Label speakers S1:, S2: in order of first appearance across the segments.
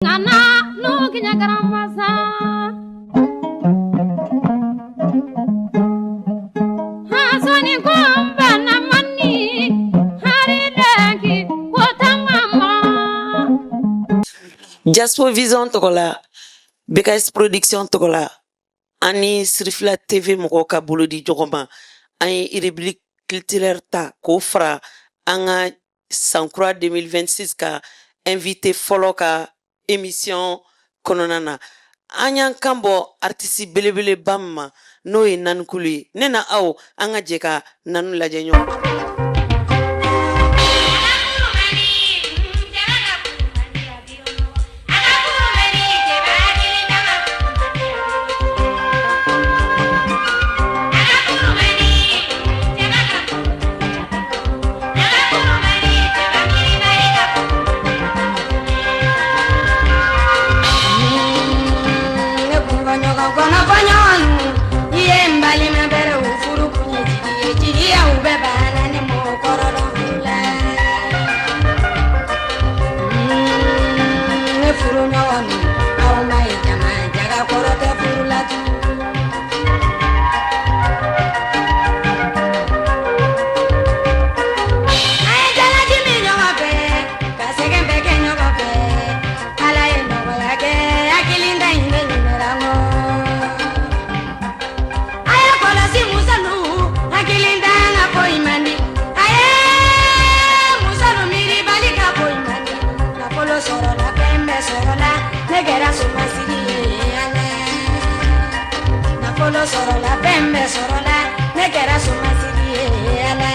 S1: Nana nukinyagaramasa Hasani komba na mani haridaki kotamama.
S2: Jaspo Vision tɔgɔ la, BKS Production tɔgɔ la, an ni Sirifila TV mɔgɔw ka bolo di ɲɔgɔn ma, an ye rubrique culturelle ta k'o fara an ka sankura 2026 ka invité fɔlɔ ka émission kɔnɔna na. An y'an kan bɔ artiste belebeleba min ma, n'o ye Nanikulu ye. Ne na aw, an ka jɛ ka Nanu lajɛ ɲɔgɔn fɛ.
S3: Ne kun fɔ ɲɔgɔn kɔnɔ fɔ ɲɔgɔn i ye n balima bɛrɛw furu kun ye jigi ye jigiyaw bɛɛ banna ne m'o kɔrɔ dɔn furu la. Ne furu ɲɔgɔn aw ma ye jama jaga kɔrɔ tɛ furu la tugun. A ye jalaki min ɲɔgɔn fɛ ka sɛgɛn bɛɛ kɛ ɲɔgɔn fɛ, Ala ye nɔgɔya kɛ, hakili da in bɛ ɲinɛra n kɔ. A ye kɔlɔsi musolu hakili t'an ka ko in man di, a ye musolu miiribali ka ko in man di. Nafolo sɔrɔla, fɛn bɛɛ sɔrɔla, ne kɛra somasiri ye Ala. Nafolo sɔrɔla, fɛn bɛɛ sɔrɔla, ne kɛra somasiri ye Ala.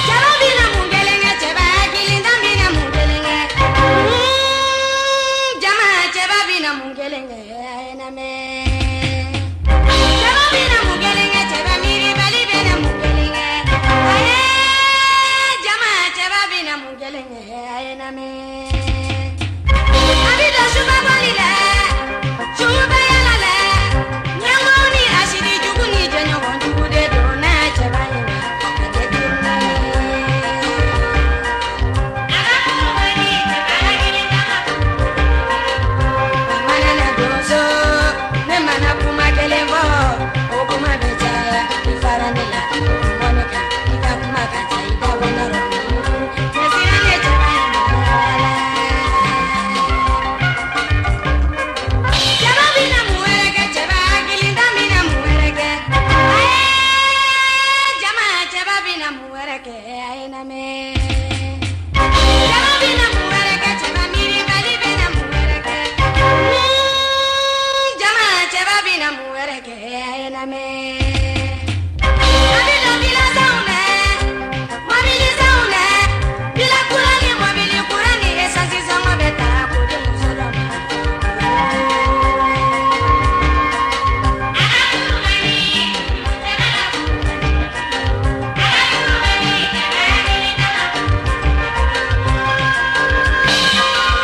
S3: Cɛba bɛna mun kelen kɛ, cɛba hakilintan bɛna mun kelen kɛ? Jama, cɛba bɛna mun kelen kɛ? A ye na mɛn. Cɛba bɛna mun kelen kɛ, cɛba miiribali bɛna mun kelen kɛ? A ye jama, cɛba bɛna mun kelen kɛ? A ye na mɛn. A bɛ don subabɔli la, suba yala la, ɲɛmɔgɔ ni asidi jugu ni jɛɲɔgɔn jugu de donna cɛba in na, a tɛ tunun. A mana na donso, ne mana kuma kelen fɔ, o kuma bɛ caya. I fara ne la, mɔgɔ ne kan, i ka kuma ka ca, i dabɔ nɔrɔ. Ne siran ne cɛba in ma la. Cɛba bɛna mun wɛrɛ kɛ, cɛba hakilintan bɛna mun wɛrɛ kɛ? A ye jama, cɛba bɛna mun wɛrɛ kɛ? A ye na mɛn. Cɛba bɛna mun wɛrɛ kɛ, cɛba miiribali bɛna mun wɛrɛ kɛ? Jama, cɛba bɛna mun wɛrɛ kɛ? A ye na mɛn. A bɛ don vilasanw na, mɔbilisanw na, villa kura ni mɔbili kura ni essence sɔngɔ bɛ ta k'o di muso dɔ ma.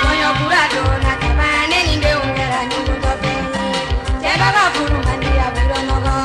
S3: Kɔɲɔ kura donna kaban, ne ni denw kɛra ɲugutɔfɛn ye. Cɛba ka furu man di, a bolo nɔgɔ.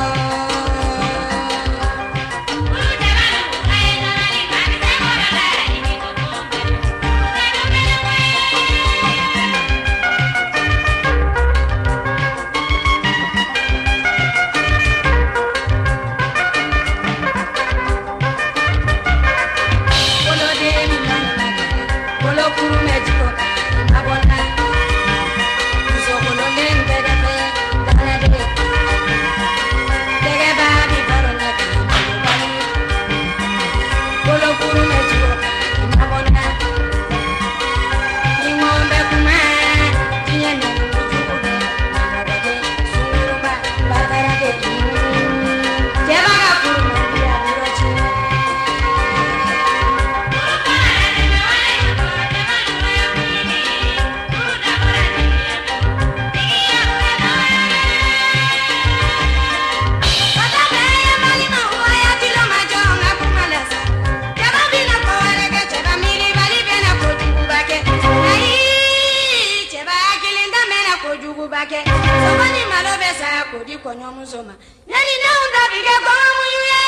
S3: Kɔɲɔmuso ma ne ni denw ta bi kɛ kɔngɔmuɲu ye.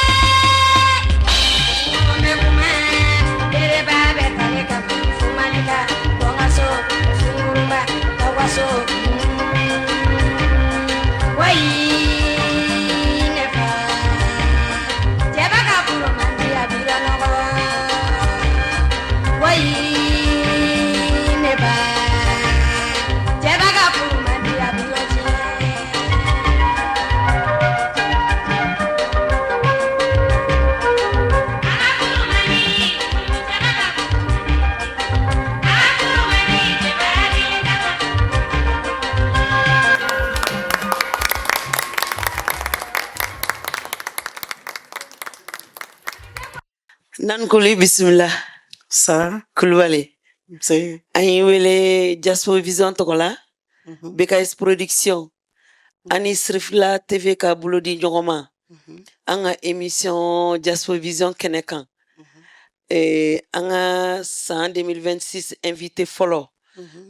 S3: N bɛ kuma bereba bɛ tale kama fumalika bɔ n ka so sunguruba ka waso wayi ne fa cɛba ka furu man di a bi nɔgɔ wayi ne ba cɛba ka furu man di a bi tiɲɛ.
S2: Nankulu, i bisimila.
S4: Sa.
S2: Kulubali.
S4: Nse.
S2: An y'i wele Diaspo Vision tɔgɔ la, BKS Production ani Sirifila TV ka bolo di ɲɔgɔn ma, an ka émission Diaspo Vision kɛnɛ kan. An ka san 2026 invité fɔlɔ,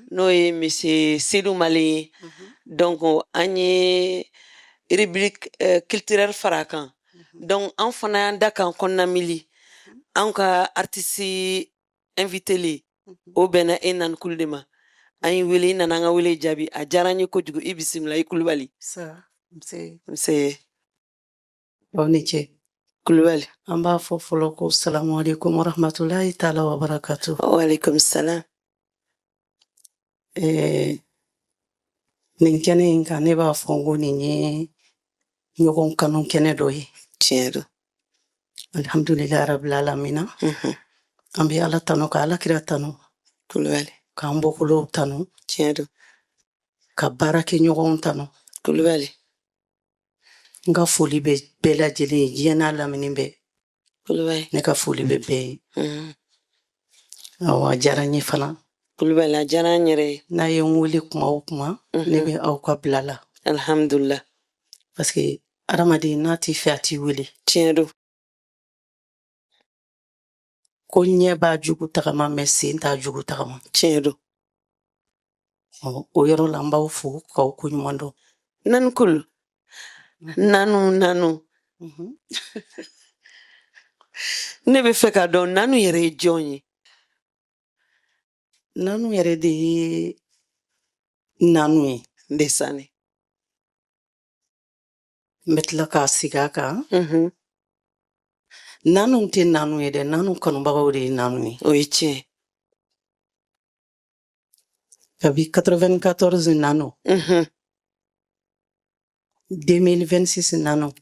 S2: n'o ye monsieur Seydou Male ye. Donc an ye rubrique culturelle fara a kan. Donc an fana y'an da k'an kɔnɔna mili, an ka artiste invité le, o bɛnna e Nankulu de ma. An y'i wele, i nana an ka wele jaabi, a diyara an ye kojugu. I bisimila, i Kulubali.
S4: Sa, nse.
S2: Nse.
S4: Aw ni ce.
S2: Kulubali.
S4: An b'a fɔ fɔlɔ ko salamu alaikum warahmatulahi taala wa barakatu.
S2: Waaleykum salam.
S4: Nin kɛnɛ in kan, ne b'a fɔ n ko nin ye ɲɔgɔn kanu kɛnɛ dɔ ye.
S2: Tiɲɛ don.
S4: Alhamdulilayi rabil alamina. An bɛ Ala tanu, ka Ala kira tanu.
S2: Kulubali.
S4: K'an bɔkolow tanu.
S2: Tiɲɛ don.
S4: Ka baarakɛɲɔgɔnw tanu.
S2: Kulubali.
S4: N ka foli bɛ bɛɛ lajɛlen ye, diɲɛ n'a lamini bɛɛ.
S2: Kulubali.
S4: Ne ka foli bɛ bɛɛ ye. Awɔ, a diyara n ye fana.
S2: Kulubali, a diyara an yɛrɛ ye.
S4: N'a ye n wele kuma o kuma, ne bɛ aw ka bila la.
S2: Alhamdulillah.
S4: Parce que adamaden n'a t'i fɛ, a t'i wele.
S2: Tiɲɛ don.
S4: Ko ɲɛ b'a jugu tagama, mais sen t'a jugu tagama.
S2: Tiɲɛ don.
S4: Ɔ, o yɔrɔ la, n b'aw fo k'aw ko ɲuman dɔn.
S2: Nankulu, nanu nanu, ne bɛ fɛ k'a dɔn, nanu yɛrɛ ye jɔn ye?
S4: Nanu yɛrɛ de ye nanu ye.
S2: Ndesanni.
S4: N bɛ tila k'a segin a kan. Nanu tɛ nanu ye dɛ, nanu kanubagaw de ye nanu ye.
S2: O ye tiɲɛ.
S4: Kabi 94 nanu, 2026 nanu,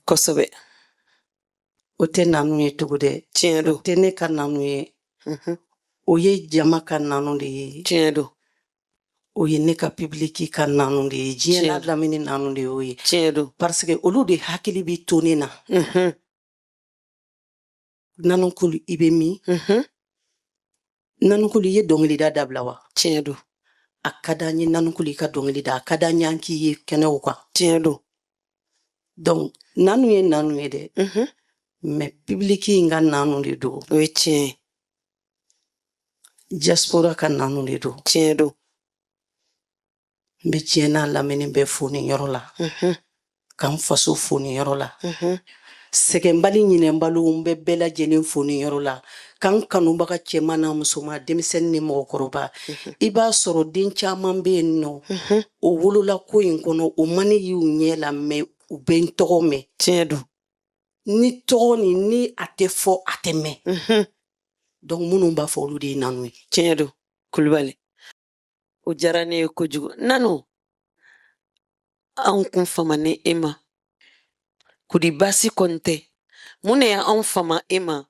S4: o tɛ nanu ye tugun dɛ.
S2: Tiɲɛ
S4: O
S2: don.
S4: tɛ ne ka nanu ye, o ye jama ka nanu de ye.
S2: Tiɲɛ don.
S4: O ye ne ka public ka nanu de ye, diɲɛ n'a
S2: Tiɲɛ.
S4: lamini nanu de y'o ye.
S2: Tiɲɛ don.
S4: Parce que olu de hakili bɛ to ne na. Nanukulu, i bɛ min? Nanukulu, i ye dɔnkilida dabila wa?
S2: Tiɲɛ don.
S4: A ka d'an ye, Nanukulu, i ka dɔnkili da, a ka d'an ye an k'i ye kɛnɛw kan.
S2: Tiɲɛ don.
S4: Donc nanu ye nanu ye dɛ, mais public in ka nanu de don.
S2: O ye tiɲɛ ye.
S4: Diaspora ka nanu de don.
S2: Tiɲɛ don.
S4: N bɛ diɲɛ n'a lamini bɛɛ fo nin yɔrɔ la, ka n faso fo nin yɔrɔ la, sɛgɛnbali ɲinɛnbaliw, n bɛ bɛɛ lajɛlen fo nin yɔrɔ la, ka n kanubaga cɛman n'a musoman, denmisɛnnin ni mɔgɔkɔrɔba. I b'a sɔrɔ den caman bɛ yen nɔ, o wolola ko in kɔnɔ, o ma ne y'u ɲɛ la, mais u bɛ n tɔgɔ mɛn.
S2: Tiɲɛ don.
S4: Ni tɔgɔ nin ni a tɛ fɔ, a tɛ mɛn. Donc minnu b'a fɔ, olu de ye nanu ye.
S2: Tiɲɛ don, Kulubali, o diyara ne ye kojugu. Nanu, anw kun fama ni e ma kudi baasi kɔni tɛ. Mun de y'anw fama e ma,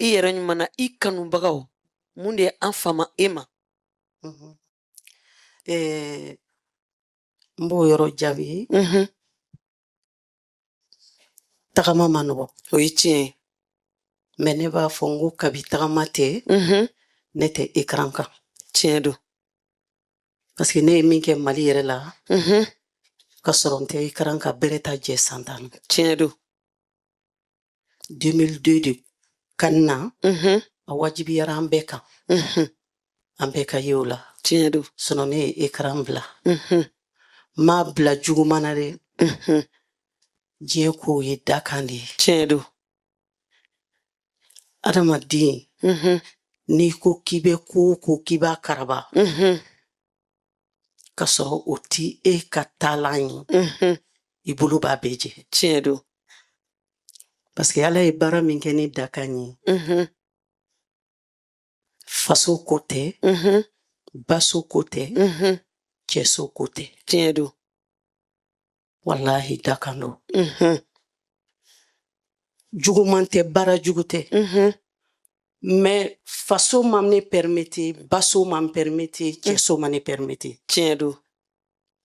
S2: i yɛrɛ ɲuman na, i kanubagaw, mun de y'an fama e ma?
S4: N b'o yɔrɔ jaabi. Tagama ma nɔgɔ.
S2: O ye tiɲɛ ye.
S4: Mais ne b'a fɔ n ko kabi tagama tɛ, ne tɛ écran kan.
S2: Tiɲɛ don.
S4: Parce que ne ye min kɛ Mali yɛrɛ la, ka sɔrɔ n tɛ écran kan, bɛrɛ ta jɛ san 10 na.
S2: Tiɲɛ don.
S4: 2002 de ka na, a wajibiyara an bɛɛ kan, an bɛɛ ka ye o la.
S2: Tiɲɛ don.
S4: Sinon ne ye écran bila, n m'a bila juguman na dɛ. Diɲɛ kow ye dakan de ye.
S2: Tiɲɛ don.
S4: Adamaden, n'i ko k'i bɛ ko o ko k'i b'a karaba k'a sɔrɔ o ti e ka taalan ye, i bolo b'a bɛɛ jɛ.
S2: Tiɲɛ don.
S4: Parce que Ala ye baara min kɛ ni dakan ye, faso ko tɛ, baso ko tɛ, cɛso ko tɛ.
S2: Tiɲɛ don.
S4: Walahi, dakan don. Juguman tɛ, baara jugu tɛ, mais faso ma ne permettre, baso ma n permettre, cɛso ma ne permettre.
S2: Tiɲɛ don.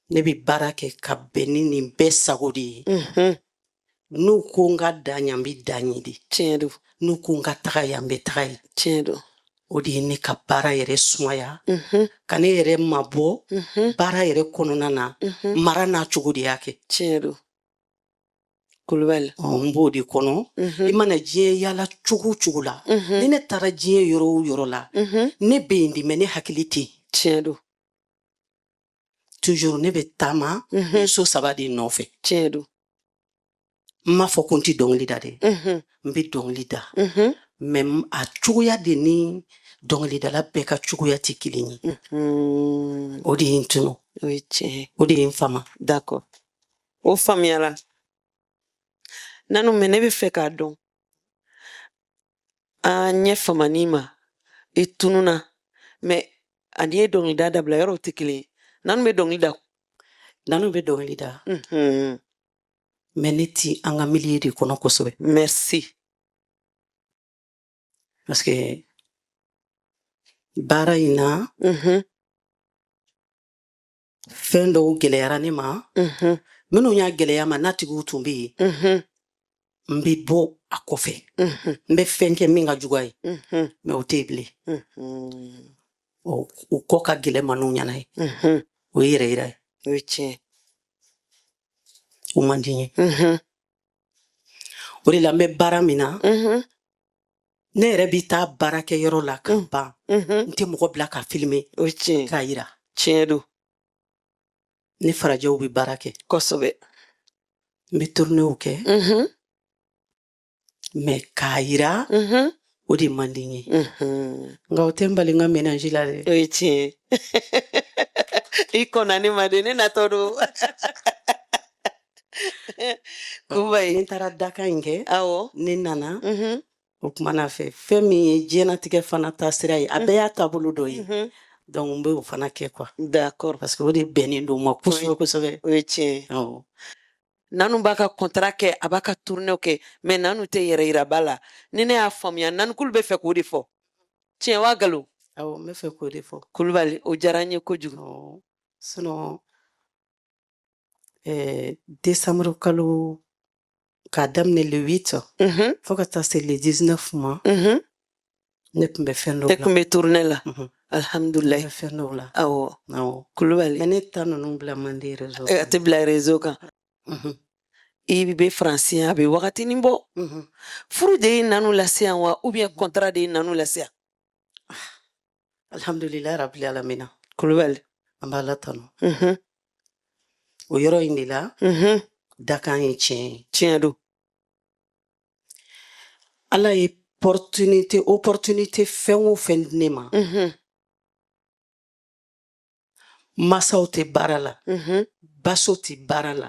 S4: Ne bɛ baara kɛ ka bɛn ni nin bɛɛ sago de ye. N'u ko n ka dan yan, n bɛ dan yen de.
S2: Tiɲɛ don.
S4: N'u ko n ka taga yan, n bɛ taga yen.
S2: Tiɲɛ don.
S4: O de ye ne ka baara yɛrɛ sumaya ka ne yɛrɛ mabɔ baara yɛrɛ kɔnɔna na. Mara n'a cogo de y'a kɛ.
S2: Tiɲɛ don, Kulubali.
S4: Ɔ, n b'o de kɔnɔ. I mana diɲɛ yaala cogo o cogo la, ni ne taara diɲɛ yɔrɔ o yɔrɔ la, ne bɛ yen de, mais ne hakili tɛ yen.
S2: Tiɲɛ don.
S4: Toujours ne bɛ taama so saba de nɔfɛ.
S2: Tiɲɛ don.
S4: N m'a fɔ ko n tɛ dɔnkili da dɛ. N bɛ dɔnkili da, mais a cogoya de ni dɔnkilidala bɛɛ ka cogoya tɛ kelen ye. O de ye n tunu.
S2: O ye tiɲɛ ye.
S4: O de ye n fama.
S2: D'accord, o faamuyara, Nanu. Mais ne bɛ fɛ k'a dɔn, an ɲɛ famani ma, i tununa, mais ani ye dɔnkilida dabila, yɔrɔw tɛ kelen ye. Nanu bɛ dɔnkili da?
S4: Nanu bɛ dɔnkili da, mais ne ti an ka milieu de kɔnɔ kosɛbɛ.
S2: Merci.
S4: Parce que baara in na, fɛn dɔw gɛlɛyara ne ma. Minnu y'a gɛlɛya ma, n'a tigiw tun bɛ yen, n bɛ bɔ a kɔfɛ, n bɛ fɛn kɛ min ka jugu a ye, mais o tɛ yen bilen. O kɔ ka gɛlɛn ma n'u ɲɛna ye. O ye yɛrɛ yira ye.
S2: O ye tiɲɛ.
S4: O man di n ye. O de la n bɛ baara min na, ne yɛrɛ bɛ taa baarakɛyɔrɔ la ka ban, n tɛ mɔgɔ bila ka filmer
S2: O ye tiɲɛ.
S4: k'a yira.
S2: Tiɲɛ don.
S4: Ne farajɛw bɛ baara kɛ. N bɛ tournéew kɛ, mais k'a yira, o de man di n ye. Nka o tɛ n bali n ka ménage la dɛ.
S2: O ye tiɲɛ ye. I kɔnna ne ma de, ne natɔ don, Kubayi.
S4: Ni n taara dakan in kɛ, ne nana o kumana fɛ, fɛn min ye diɲɛnatigɛ fana taasira ye, a bɛɛ y'a taabolo dɔ ye. Donc n bɛ o fana kɛ quoi. Parce que o de bɛnnen don ma kosɛbɛ kosɛbɛ.
S2: O ye tiɲɛ ye.
S4: Awɔ.
S2: Nanu b'a ka contrat kɛ, a b'a ka tournée kɛ, mais Nanu tɛ yɛrɛ yiraba la. Ni ne y'a faamuya, Nanukulu bɛ fɛ k'o de fɔ, tiɲɛ wa nkalon?
S4: Awɔ, n bɛ fɛ k'o de fɔ.
S2: Kulubali, o diyara n ye kojugu.
S4: Awɔ. Sinon décembre kalo k'a daminɛ le 8 fo ka taa se le 19 ma, ne tun bɛ fɛn dɔw
S2: Ne
S4: la.
S2: tun bɛ tournée la.
S4: Ne
S2: Alhamdulilayi.
S4: bɛ fɛn dɔw la.
S2: Awɔ.
S4: Awɔ.
S2: Kulubali.
S4: Mais ne ta ninnu bila man di réseau
S2: A
S4: kan.
S2: tɛ bila réseau kan. I bɛ Faransi yan, a bɛ wagatinin bɔ. Furu de ye Nanu lase yan wa, ou bien contrat de ye Nanu lase yan?
S4: Alhamdulilayi rabbil alamina.
S2: Kulubali.
S4: An b'Ala tanu. O yɔrɔ in de la, dakan ye tiɲɛ ye.
S2: Tiɲɛ don.
S4: Ala ye opportunité fɛn o fɛn di ne ma, masaw tɛ baara la, baso tɛ baara la,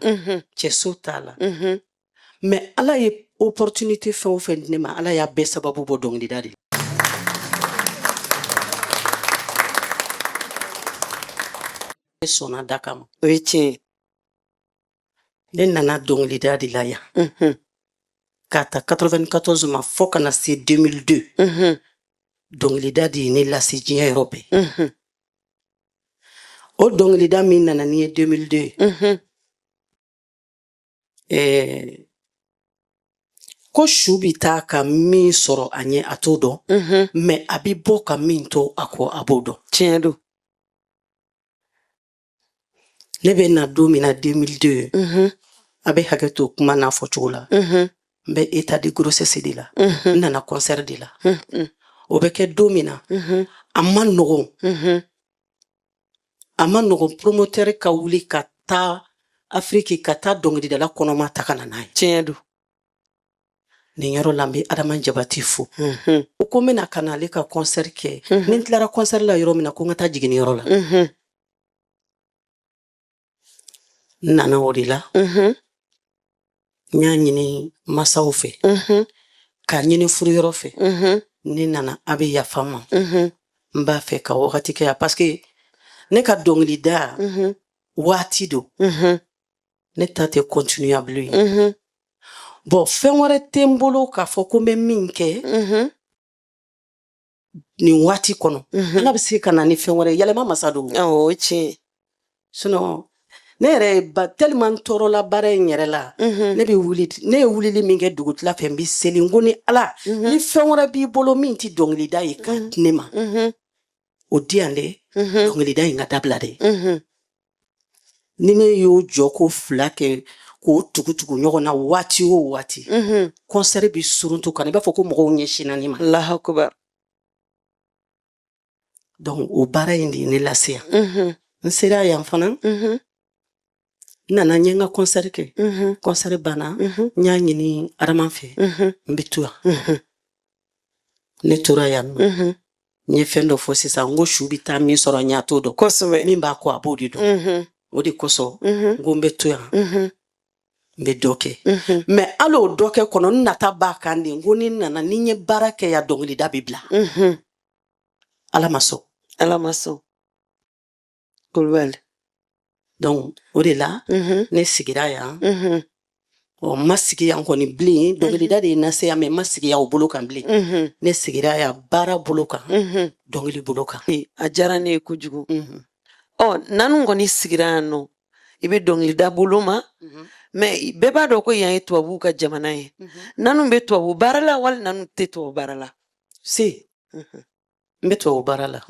S4: cɛso t'a la, mais Ala ye opportunité fɛn o fɛn di ne ma, Ala y'a bɛɛ sababu bɔ dɔnkilida de la. Ne sɔnna dakan ma.
S2: O ye tiɲɛ ye.
S4: Ne nana dɔnkilida de la yan k'a ta 94 ma fo ka na se 2002. Dɔnkilida de ye ne lase diɲɛ yɔrɔ bɛɛ. O dɔnkilida min nana ni ye 2002, ko su bi taa ka min sɔrɔ a ɲɛ, a t'o dɔn, mais a bi bɔ ka min to a kɔ, a b'o dɔn.
S2: Tiɲɛ don.
S4: Ne bɛ na don min na 2002, a bɛ hakɛ to kuma n'a fɔcogo la, n bɛ état de grossesse de la. N nana concert de la. O bɛ kɛ don min na, a ma nɔgɔn, a ma nɔgɔn promoteur ka wuli ka taa Afiriki ka taa dɔnkilidala kɔnɔma ta ka na n'a ye.
S2: Tiɲɛ don.
S4: Nin yɔrɔ la, n bɛ Adama Jabati fo. O ko n bɛna ka na ale ka concert kɛ. Ni n tilara concert la yɔrɔ min na, ko n ka taa jiginniyɔrɔ la. N nana o de la. N y'a ɲini masaw fɛ, k'a ɲini furuyɔrɔ fɛ. Ne nana, a bɛ yafa n ma, n b'a fɛ ka wagati kɛ yan, parce que ne ka dɔnkilida waati don. Ne ta tɛ continuable ye. Bon, fɛn wɛrɛ tɛ n bolo k'a fɔ ko n bɛ min kɛ nin waati kɔnɔ. Ala bɛ se ka na ni fɛn wɛrɛ ye. Yɛlɛma masa don.
S2: Awɔ, o ye tiɲɛ ye.
S4: Sinon ne yɛrɛ ba tellement n tɔɔrɔla baara in yɛrɛ la. Ne bɛ wuli, ne ye wulili min kɛ dugutila fɛ, n bɛ seli, n ko ni Ala, ni fɛn wɛrɛ b'i bolo min tɛ dɔnkilida ye k'a di ne ma, o di yan dɛ, dɔnkilida in ka dabila dɛ. Ni ne y'o jɔ ko fila kɛ k'o tugu-tugu ɲɔgɔn na, waati o waati, concert bɛ suruntu ka na, i b'a fɔ ko mɔgɔw ɲɛsinna ne ma.
S2: Allahu akbar.
S4: Donc o baara in de ye ne lase yan. N sera yan fana, n nana, n ye n ka concert kɛ. Concert banna, n y'a ɲini Adama fɛ, n bɛ to yan. Ne tora yan nɔ. N ye fɛn dɔ fɔ sisan, n ko su bɛ taa min sɔrɔ, n y'a t'o dɔn. Min b'a kɔ, a b'o de dɔn. O de kosɔn n ko n bɛ to yan, n bɛ dɔ kɛ. Mais hali o dɔ kɛ kɔnɔ, n nata b'a kan de. N ko ni n nana, ni n ye baara kɛ yan, dɔnkilida bɛ bila. Ala ma sɔn.
S2: Ala ma sɔn, Kulubali.
S4: Donc o de la ne sigira yan. Ɔ, n ma sigi yan kɔni bilen. Dɔnkilida de ye n lase yan, mais n ma sigi yan o bolo kan bilen. Ne sigira yan baara bolo kan, dɔnkili bolo kan.
S2: A diyara ne ye kojugu. Ɔ, Nanu kɔni sigira yan nɔ, i bɛ dɔnkilida bolo ma, mais bɛɛ b'a dɔn ko yan ye tubabuw ka jamana ye. Nanu bɛ tubabu baara la wali Nanu tɛ tubabu baara la?
S4: Si, n bɛ tubabu baara la,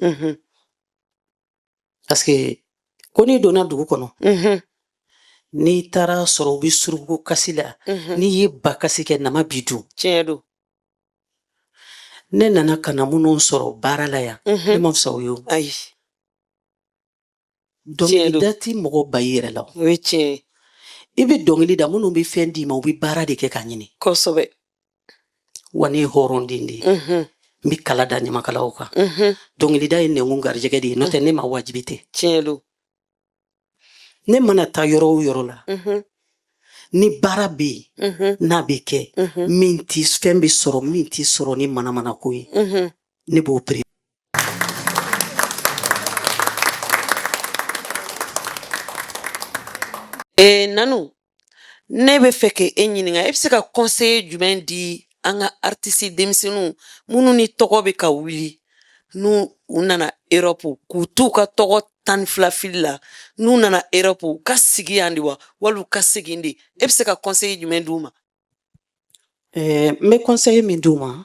S4: parce que ko n'i donna dugu kɔnɔ, n'i taara sɔrɔ u bɛ suruku kasi la, n'i ye ba kasi kɛ, nama b'i dun.
S2: Tiɲɛ don.
S4: Ne nana ka na minnu sɔrɔ baara la yan, ne ma fisa o ye o.
S2: Ayi.
S4: Dɔnkilida ti mɔgɔ ba i yɛrɛ la o.
S2: O ye tiɲɛ ye.
S4: I bɛ dɔnkili da, minnu bɛ fɛn d'i ma, u bɛ baara de kɛ k'a ɲini. Wa ne ye hɔrɔnden de ye. N bɛ kala da ɲamakalaw kan. Dɔnkilida ye nɛnkun garijɛgɛ de ye, n'o tɛ ne ma wajibi tɛ.
S2: Tiɲɛ don.
S4: Ne mana taa yɔrɔ o yɔrɔ la, ni baara bɛ yen, n'a bɛ kɛ, min ti fɛn bɛ sɔrɔ, min ti sɔrɔ ni manamanako ye, ne b'o pere.
S2: Nanu, ne bɛ fɛ k'e ɲininka, e bɛ se ka conseil jumɛn di an ka artiste denmisɛnninw minnu ni tɔgɔ bɛ ka wuli, n'u u nana Europe, k'u t'u ka tɔgɔ 12 fili la, n'u nana Europe, u ka sigi yan de wa, wali u ka segin de? E bɛ se ka conseil jumɛn d'u ma?
S4: N bɛ conseil min d'u ma,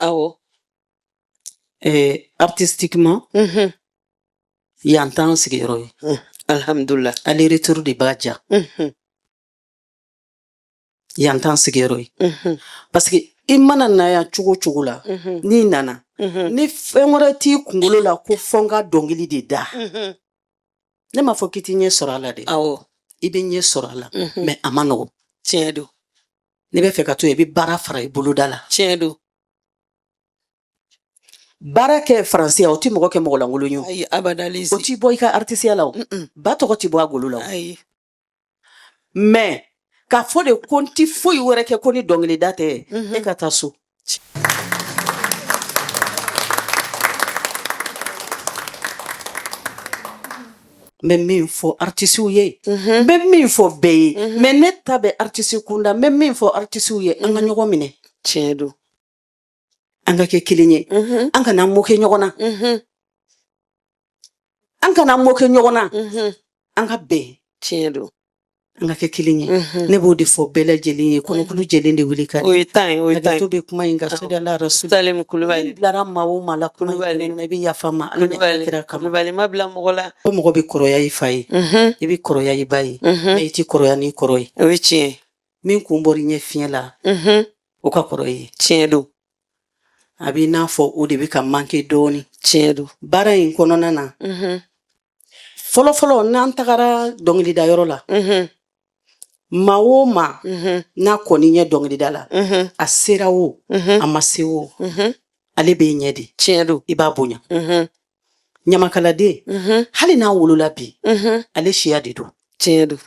S4: artistiquement, yan t'an sigiyɔrɔ ye.
S2: Alhamdulillah.
S4: Aller retour de b'a diya. Yan t'an sigiyɔrɔ ye, parce que i mana na yan cogo o cogo la, n'i nana ni fɛn wɛrɛ t'i kunkolo la ko fɔ n ka dɔnkili de da, ne m'a fɔ k'i t'i ɲɛ sɔrɔ a la dɛ. I bɛ ɲɛ sɔrɔ a la, mais a ma nɔgɔn.
S2: Tiɲɛ don.
S4: N'i bɛ fɛ ka to yen, i bɛ baara fara i boloda la.
S2: Tiɲɛ don.
S4: Baara kɛ faransiya, o ti mɔgɔ kɛ mɔgɔ lankolon ye o.
S2: Ayi, abada.
S4: O t'i bɔ i ka artisiya la o. Ba tɔgɔ ti bɔ a golo la o.
S2: Ayi.
S4: Mais k'a fɔ de ko n ti foyi wɛrɛ kɛ ko ni dɔnkilida tɛ, e ka taa so. N bɛ min fɔ artisiw ye, n bɛ min fɔ bɛɛ ye, mais ne ta bɛ artisi kunda, n bɛ min fɔ artisiw ye, an ka ɲɔgɔn minɛ.
S2: Tiɲɛ don.
S4: An ka kɛ kelen ye. An kana moquer ɲɔgɔn na. An kana moquer ɲɔgɔn na. An ka bɛn.
S2: Tiɲɛ don.
S4: An ka kɛ kelen ye. Ne b'o de fɔ bɛɛ lajɛlen ye. Kɔnɔkulu jɛlen de wuli ka
S2: O ye tan ye, o ye tan ye.
S4: Hakɛto bɛ kuma in kan. Sodala rasul.
S2: Salim Kulubali.
S4: Bilara maa o maa la kuma in
S2: Kulubali.
S4: kɔnɔna na, i bɛ yafa n ma Ala ni
S2: Kulubali.
S4: Kira kama.
S2: Kulubali ma bila mɔgɔ la.
S4: Ko mɔgɔ bɛ kɔrɔya i fa ye, i bɛ kɔrɔya i ba ye, mais i tɛ kɔrɔya n'i kɔrɔ ye.
S2: O ye tiɲɛ ye.
S4: Min kun bɔra i ɲɛ fiɲɛ la, o ka kɔrɔ i ye.
S2: Tiɲɛ don.
S4: A b'i n'a fɔ o de bɛ ka manquer dɔɔnin.
S2: Tiɲɛ don.
S4: Baara in kɔnɔna na, fɔlɔ fɔlɔ, n'an tagara dɔnkilidayɔrɔ la, Maa o maa n'a kɔni ɲɛ dɔnkilida la, a sera o, a ma se o, ale b'e ɲɛ de.
S2: Tiɲɛ don.
S4: I b'a bonya. Ɲamakaladen, hali n'a wolola bi, ale siya de don.
S2: Tiɲɛ don.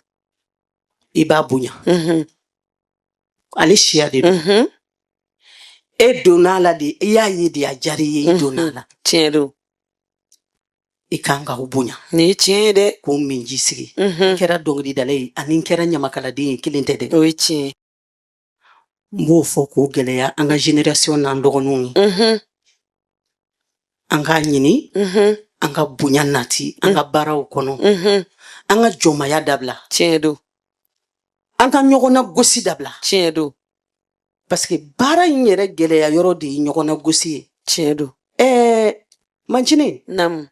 S4: I b'a bonya, ale siya de don. E donna a la de, i y'a ye de, a diyara i ye, i donna a la.
S2: Tiɲɛ don.
S4: I kan ka o bonya.
S2: Nin ye tiɲɛ ye dɛ.
S4: K'o minji sigi. N kɛra dɔnkilidala ye ani n kɛra ɲamakaladen ye, kelen tɛ dɛ.
S2: O ye tiɲɛ ye.
S4: N b'o fɔ k'o gɛlɛya an ka génération n'an dɔgɔninw ye. An k'a ɲini an ka bonya nati an ka baaraw kɔnɔ, an ka jɔnmaya dabila.
S2: Tiɲɛ don.
S4: An ka ɲɔgɔn nagosi dabila.
S2: Tiɲɛ don.
S4: Parce que baara in yɛrɛ gɛlɛya yɔrɔ de ye ɲɔgɔn nagosi ye.
S2: Tiɲɛ don.
S4: Ɛɛ, Mancinin.
S2: Naamu.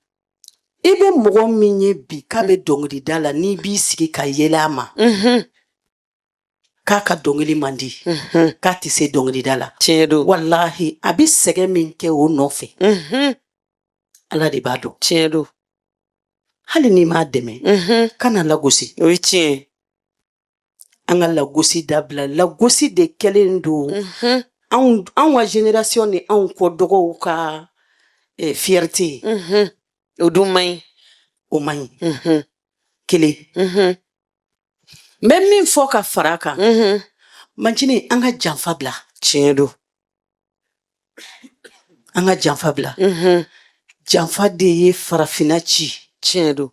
S4: I bɛ mɔgɔ min ye bi k'a bɛ dɔnkilida la, n'i b'i sigi ka yɛlɛ a ma k'a ka dɔnkili man di, k'a tɛ se dɔnkilida la,
S2: Tiɲɛ don.
S4: walahi, a bɛ sɛgɛn min kɛ o nɔfɛ, Ala de b'a dɔn.
S2: Tiɲɛ don.
S4: Hali n'i m'a dɛmɛ, kana lagosi.
S2: O ye tiɲɛ ye.
S4: An ka lagosi dabila. Lagosi de kɛlen don anw ka génération ni anw kɔ dɔgɔw ka fierté ye.
S2: O dun man ɲi.
S4: O man ɲi. Kelen, n bɛ min fɔ ka fara a kan, Mancinin, an ka janfa bila.
S2: Tiɲɛ don.
S4: An ka janfa bila. Janfa de ye farafinna ci.
S2: Tiɲɛ don.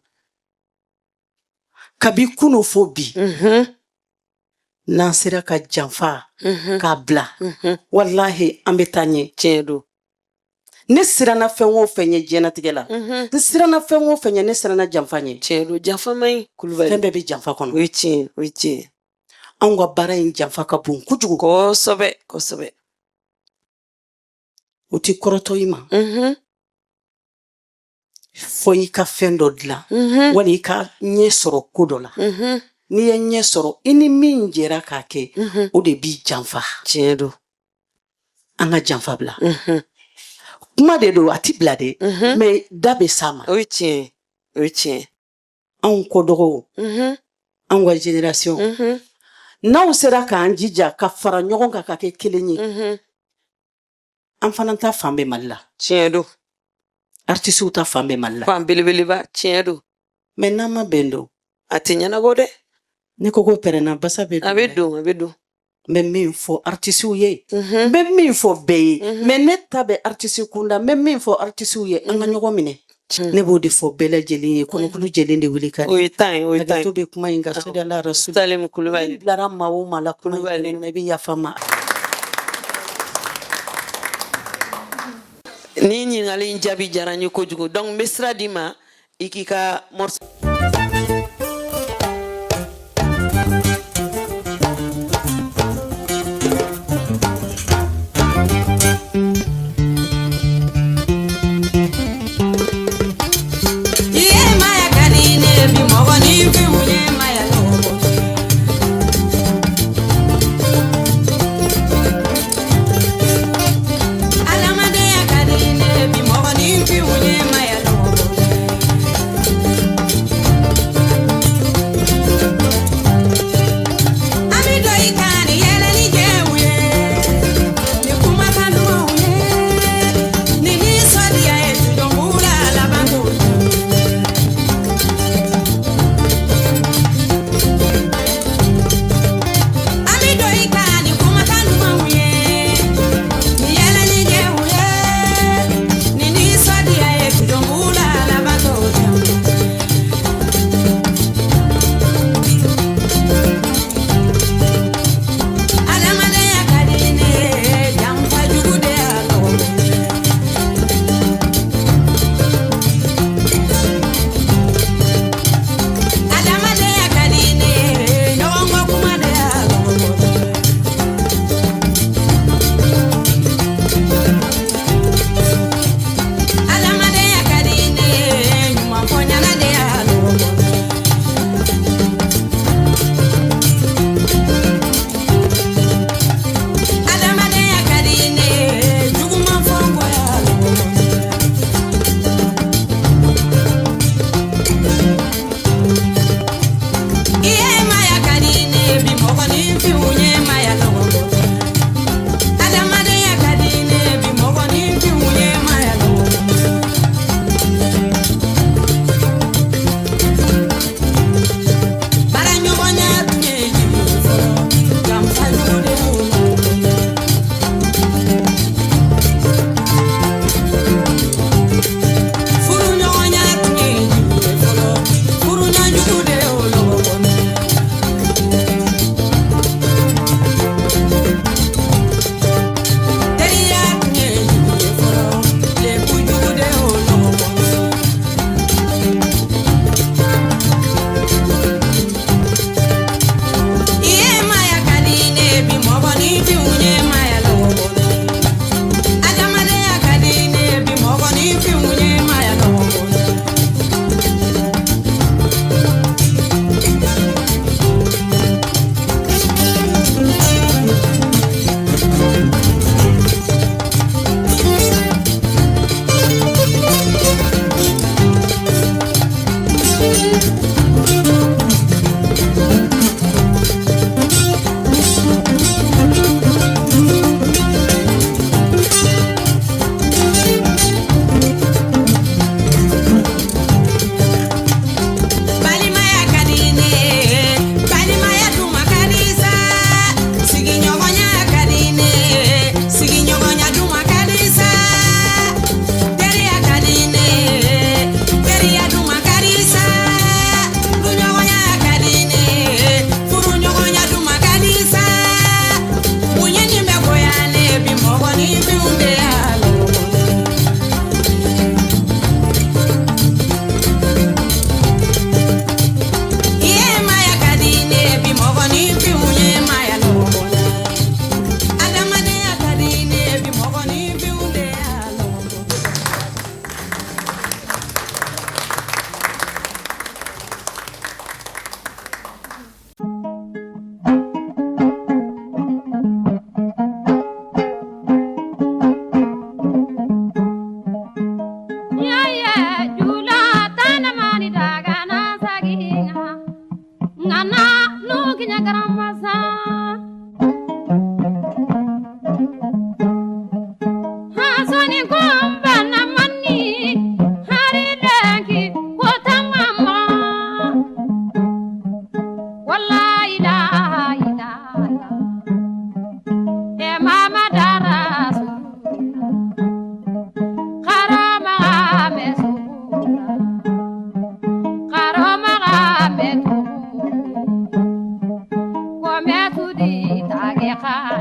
S4: Kabi kunu fo bi, n'an sera ka janfa k'a bila, walahi, an bɛ taa ɲɛ.
S2: Tiɲɛ don.
S4: Ne siranna fɛn o fɛn ɲɛ diɲɛnatigɛ la, n siranna fɛn o fɛn ɲɛ, ne siranna janfa ɲɛ.
S2: Tiɲɛ don, janfa man ɲi, Kulubali.
S4: Fɛn bɛɛ bɛ janfa kɔnɔ.
S2: O ye tiɲɛ, o ye tiɲɛ.
S4: Anw ka baara in janfa ka bon kojugu.
S2: Kosɛbɛ, kosɛbɛ.
S4: O ti kɔrɔtɔ i ma fo i ka fɛn dɔ dilan wali i ka ɲɛ sɔrɔ ko dɔ la. N'i ye ɲɛ sɔrɔ, i ni min jɛra k'a kɛ, o de b'i janfa.
S2: Tiɲɛ don.
S4: An ka janfa bila. Kuma de don, a ti bila dɛ, mais da bɛ s'a ma.
S2: O ye tiɲɛ, o ye tiɲɛ.
S4: Anw kɔdɔgɔw, anw ka génération, n'anw sera k'an jija ka fara ɲɔgɔn kan ka kɛ kelen ye, an fana ta fan bɛ Mali la.
S2: Tiɲɛ don.
S4: Artisiw ta fan bɛ Mali la.
S2: Fan belebeleba, tiɲɛ don.
S4: Mais n'an ma bɛn don,
S2: a tɛ ɲɛnabɔ dɛ.
S4: Ni koko pɛrɛnna, basa bɛ
S2: A bɛ don, a bɛ don.
S4: N bɛ min fɔ artisiw ye, n bɛ min fɔ bɛɛ ye, mais ne ta bɛ artisi kunda, n bɛ min fɔ artisiw ye, an ka ɲɔgɔn minɛ. Ne b'o de fɔ bɛɛ lajɛlen ye. Kɔnɔkulu jɛlen de wuli ka
S2: O ye tan ye, o ye tan ye.
S4: Hakɛto bɛ kuma in kan. Sɔli ala rasul.
S2: Salim Kulubali.
S4: Ni bilara maa o maa la kuma in
S2: Kulubali.
S4: kɔnɔna na, i bɛ yafa n ma.
S2: Ni ɲininkali in jaabi diyara n ye kojugu, donc n bɛ sira d'i ma, i k'i ka morceau.
S3: Iye maya ka di ne bi mɔgɔninfinw ye maya lɔgɔ. Adamadenya ka di ne bi mɔgɔninfinw ye maya lɔgɔ.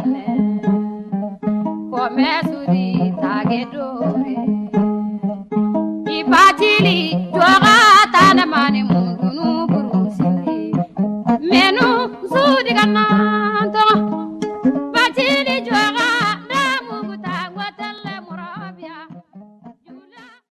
S1: Tanɛ Kɔmɛ sudi tage dore Ibatili joga tanɛ mani mundunu burusindi Menu sudi kana.